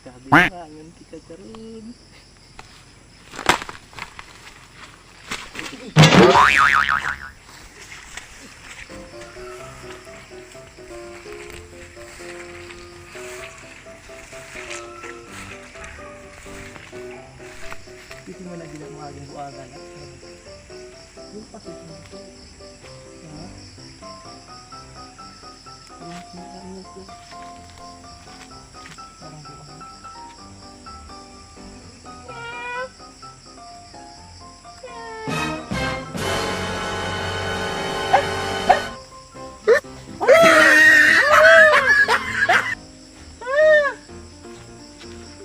Kabilangan kita karon. Dito mo na gina mo aging buagan. Yung pasit mo ito. Ha? Parang ano ito? Parang buang.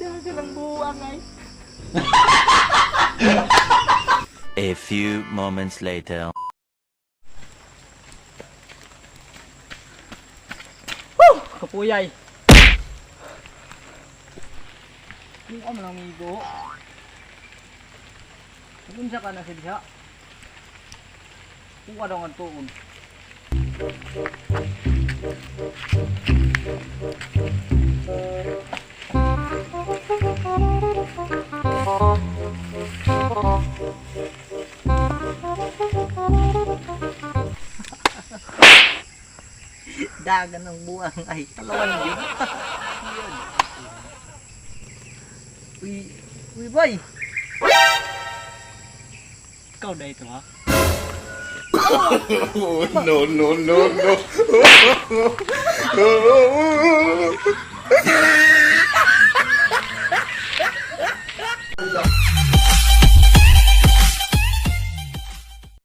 Dagan ng buang ay. A few moments later. Kapuyay. Yung ka man amigo. Unsa ka na siya? Kuha daw ang tuon. Dagan ng buang ay talawan yun. Uy, uy boy. Ikaw na ito ha? No, no, no, no.